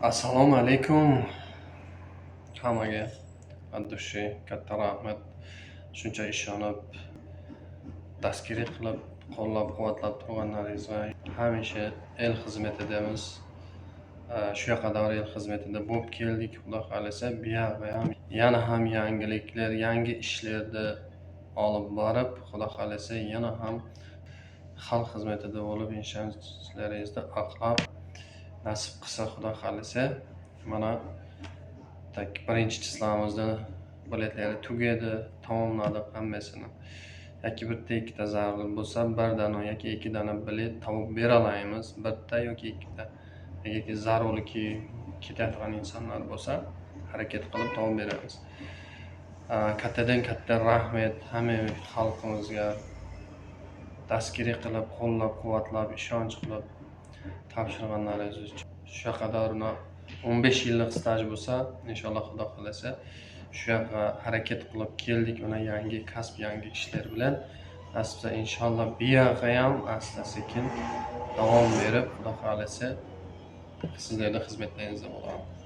Assalomu alaykum hammaga, от души katta rahmat. Shuncha ishonib, dastgirlik qilib, qo'llab-quvvatlab turganlaringizga. Hamisha el xizmatidamiz. Shu yoqqa davr el xizmatida bo'lib keldik. Xudo xohlasa, bu yoqqa ham yana ham yangiliklar, yangi ishlarni olib borib, Xudo xohlasa, yana ham xalq xizmatida bo'lib, ishonchlaringizni oqlab, nasib qilsa, Xudo xohlasa, mana так birinchi число mizda biletlari tugadi, tamomladik hammasini. Yoki bitta ikkita zarur bo'lsa, bir dona yoki ikki dona bilet topib bera olamiz, bitta yoki ikkita. Agarki zarurki ketayotgan insonlar bo'lsa, harakat qilib topib beramiz. Kattadan katta rahmat hamma xalqimizga, dastgirlik qilib, qo'llab quvvatlab, ishonch qilib topshirganlaringiz uchun. Shu qadar 15 yillik staj bo'lsa, inshaalloh, Xudo xohlasa, shu yoqqa harakat qilib keldik mana yangi kasb, yangi ishlar bilan. Nasib qilsa, inshaalloh, bu yoqqa ham asta sekin davom berib, Xudo xohlasa, sizlarni xizmatlaringizda bo'laman.